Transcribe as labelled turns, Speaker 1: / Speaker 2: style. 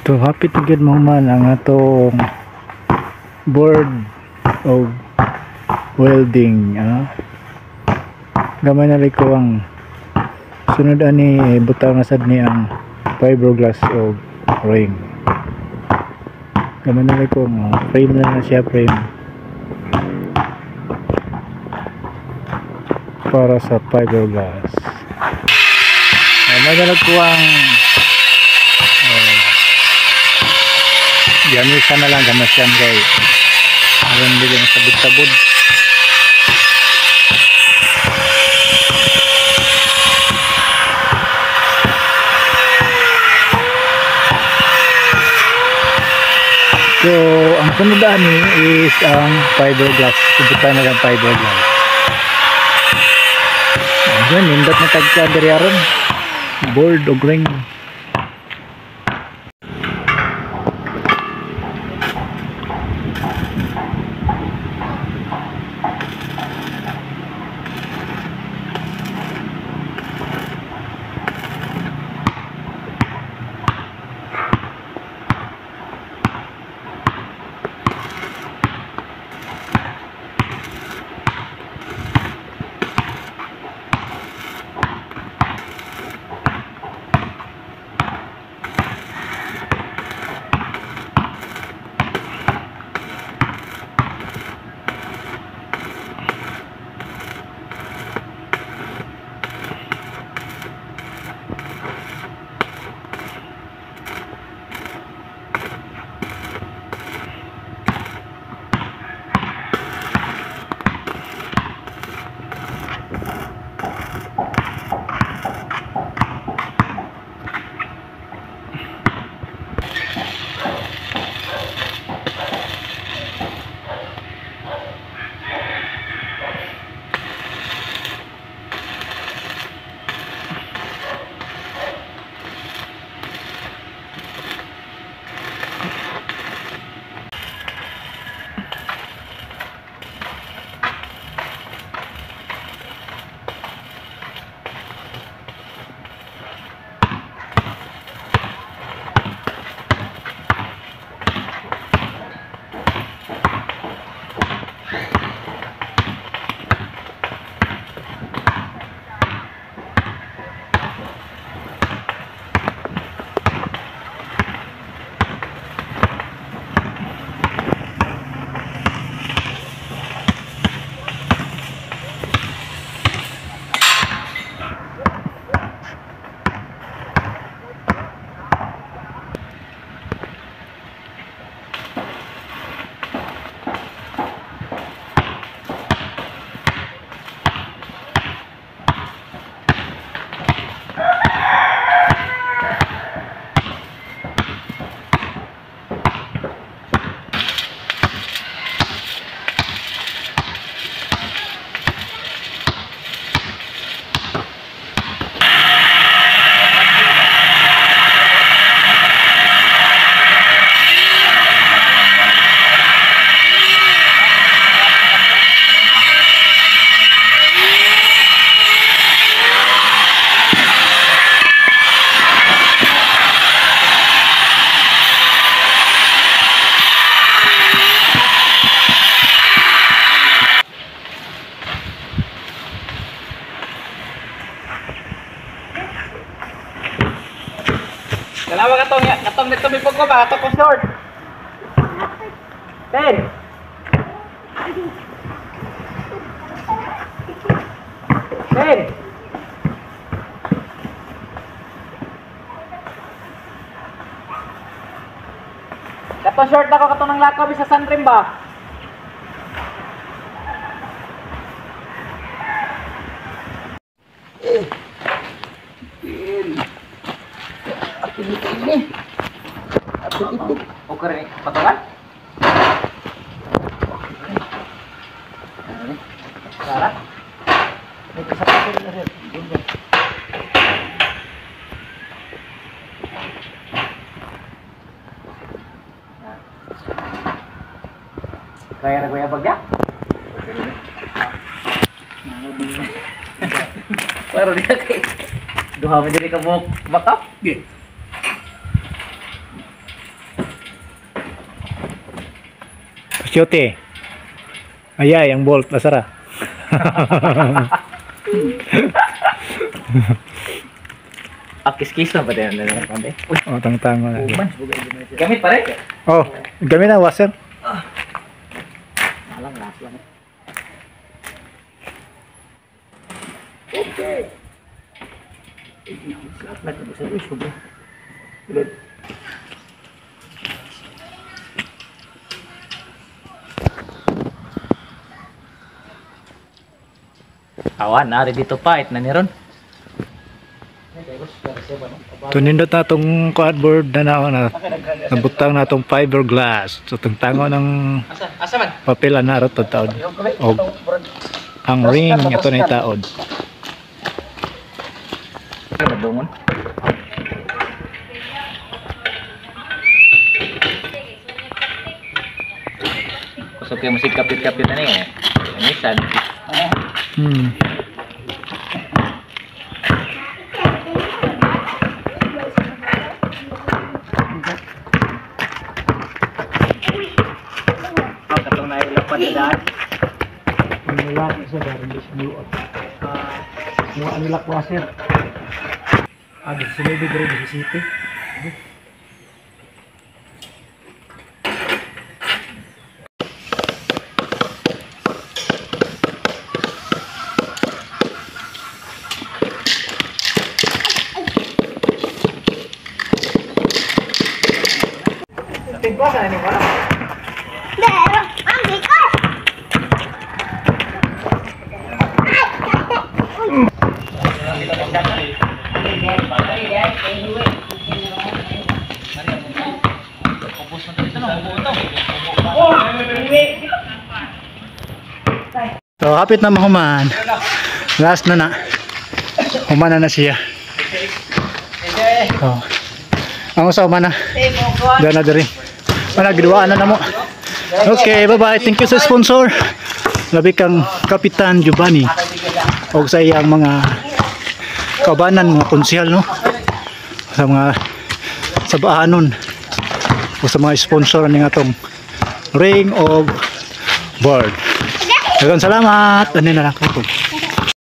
Speaker 1: So hapit na gyud mahuman ang atong board of welding. Gamay na lang ko ang sunod ani, butang na sad ni ang fiberglass o ring. Gamay na lang ko ang frame na na siya, frame para sa fiberglass. Gamay na lang ko ang gamisa na lang, gamasian kay aron dili masabod-sabod. So ang sunod ani is ang fiberglass. Ibutan na lang fiberglass. Ayan, nindot na tagka diri aron board og ring.
Speaker 2: Dalawa katong katong nito may pagko ba katong ko short. 10. 10. Katong short ako katong nang lakaw sa sunrim ba? Okay rin, patungan? Sara? Kaya na kuya bagya? Pero dia kay duha man diri ka buok bakap.
Speaker 1: 7. Ayay, ang bolt asara.
Speaker 2: Ah, kiss-kiss lang pa tayo na lang pante.
Speaker 1: Oh, tangtango na.
Speaker 2: Gamit pare.
Speaker 1: Oh, gamit na washer.
Speaker 2: Alang last lang. Okay. Awan, na ready to fight na ni ron.
Speaker 1: So nindot na itong cardboard na na, na nabutang na itong fiberglass. So tangtango ng
Speaker 2: Asa? Asa man?
Speaker 1: papel na arot taod. Og ang ring ito na itaod.
Speaker 2: Madungon. Kusog kayo musik kapit-kapit na niya. Anisan. Oh, katong nailapad na daan.
Speaker 1: Wala sa barang sinuot. Mo ang lock washer. Ah, 19 diri 17.
Speaker 2: Tigwa sa ni wala.
Speaker 3: Pero, ang bigas!
Speaker 1: So hapit na mahuman. Last na na. Human na na siya. Oh. Ang usa human na. Dana diri. Mana giduaan na namo. Okay, bye-bye. Thank you sa sponsor. Labi kang Kapitan Giovanni og sa iyang mga kaubanan, mga konsehal, no, sa mga sabahanon o sa mga sponsor ni atong ring of board. Daghang salamat. Ano na lang ko.